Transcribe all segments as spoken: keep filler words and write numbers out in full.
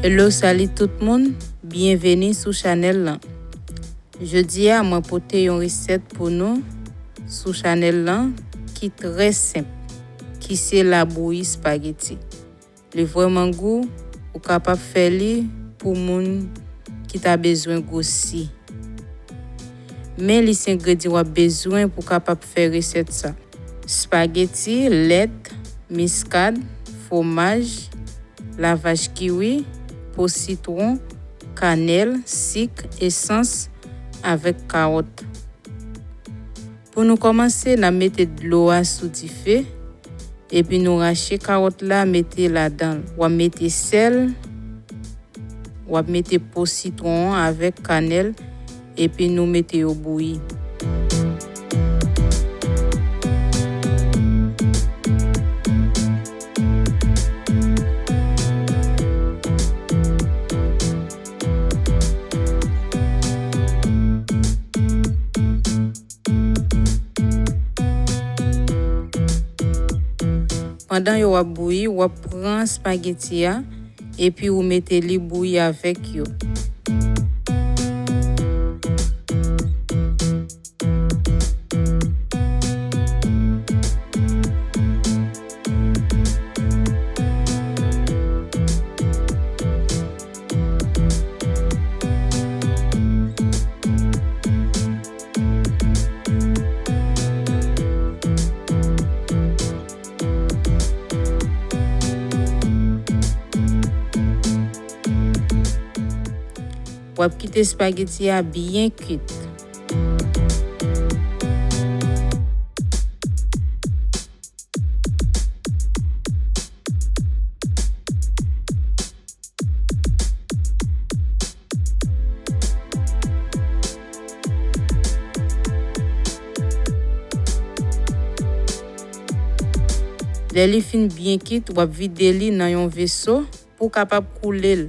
Hello, salut tout moun, byenveni sou chanèl lan. Jodi a, mwen pote yon resèt pou nou sou chanèl lan ki trè senp, ki se labouyi spageti. Li vrèman gou, ou kapab fè li pou moun ki ta bezwen gwosi. Men lis engredyan w ap bezwen pou w kapab fè resèt sa. Spageti, lèt, miskad, fwomaj, lavach kiwi, po sitwon, kanèl, sik, esans, avèk kawòt. Pou nou kòmanse, n ap mete dlo a sou dife, epi nou rache kawòt la, mete ladan l. W ap mete sèl, w ap mete po sitwon an avèk kanèl, epi nou mete yo bouyi. Pandan yo ap bouyi, w ap pran espageti a, epi ou mete li bouyi avèk yo. W ap kite espageti a byen kwit. Lè li fin byen kwit, w ap vide li nan yon veso pou w kapab koule l.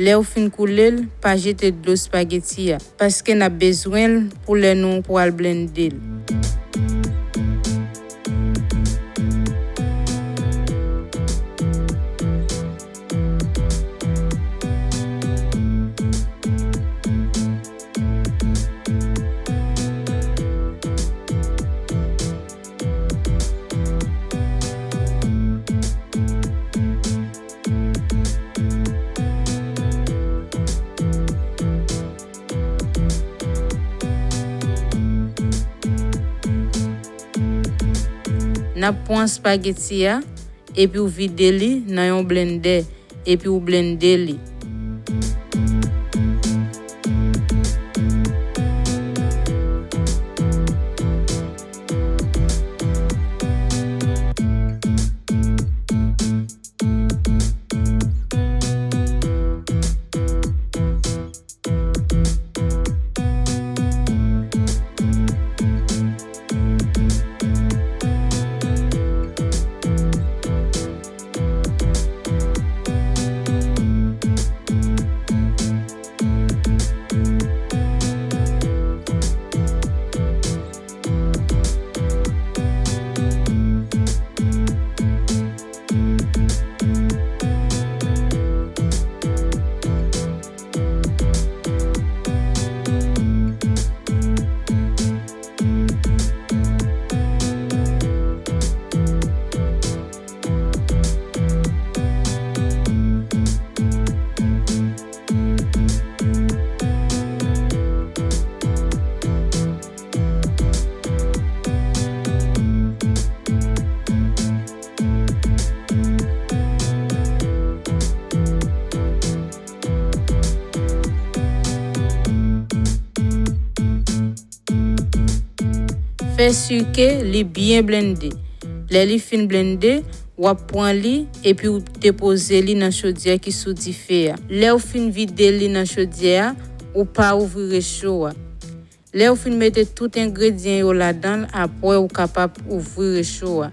Lè w fin koule l, pa jete dlo espageti a, paske n ap bezwen l pou lè nou pral blende l. N ap pran espageti a, epi w vide li nan yon blendè, epi w blende li. Fè si ke li byen blende. Lè li fin blende, w ap pran li epi w depoze li nan chodyè ki sou dife a. Lè w fin vide li nan chodyè a, ou pa ouvri recho a. Lè w fin mete tout engredyan yo ladan l, apre ou kapab ouvri recho a.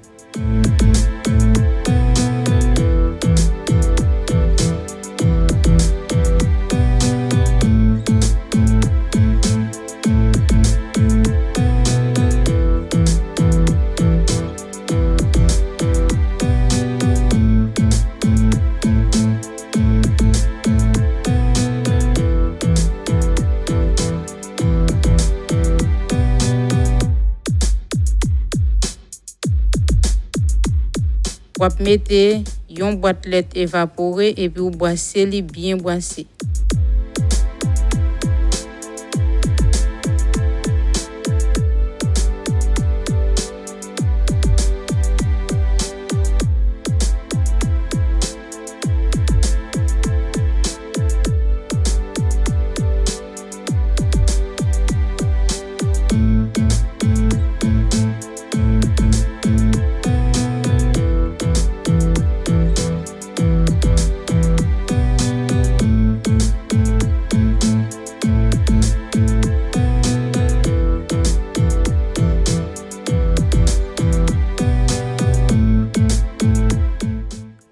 W ap mete yon bwat lèt evapore epi w bwase li byen bwase.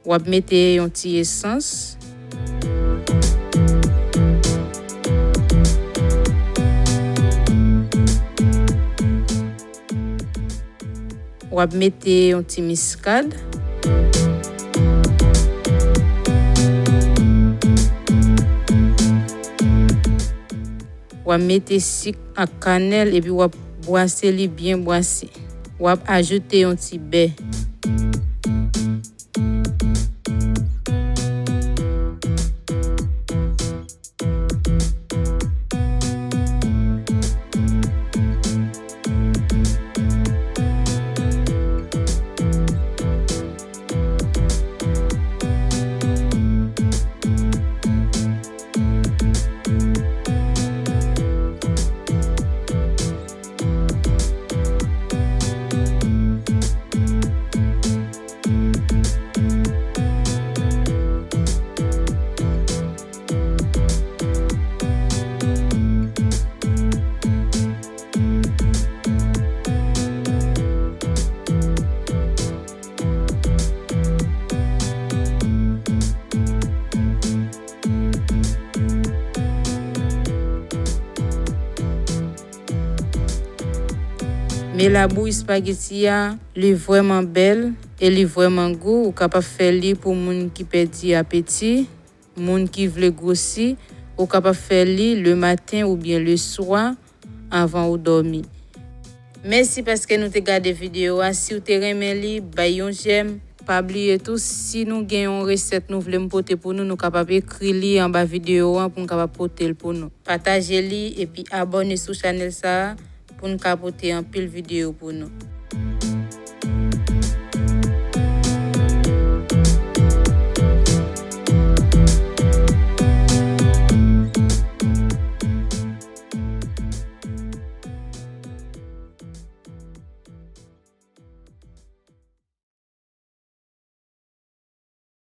W ap mete yon ti esans. W ap mete yon ti miskad. W ap mete sik ak kanèl epi w ap bwase li byen bwase. W ap ajoute yon ti bè. Men labou espageti a, li vrèman bèl e li vrèman gou. Ou kapab fè li pou moun ki pèdi apeti, moun ki vle gwosi. Ou kapab fè li le maten oubyen le swa anvan ou dòmi. Mèsi paske nou te gade videyo a. Si w te renmen li, bay yon jèm. Pa bliye tou, si nou gen yon resèt nou vle m pote pou nou, nou kapab ekri li anba videyo an pou m kapab pote l pou nou. Pataje li epi abòne sou chanèl sa a pou n ka pote anpil videyo pou nou.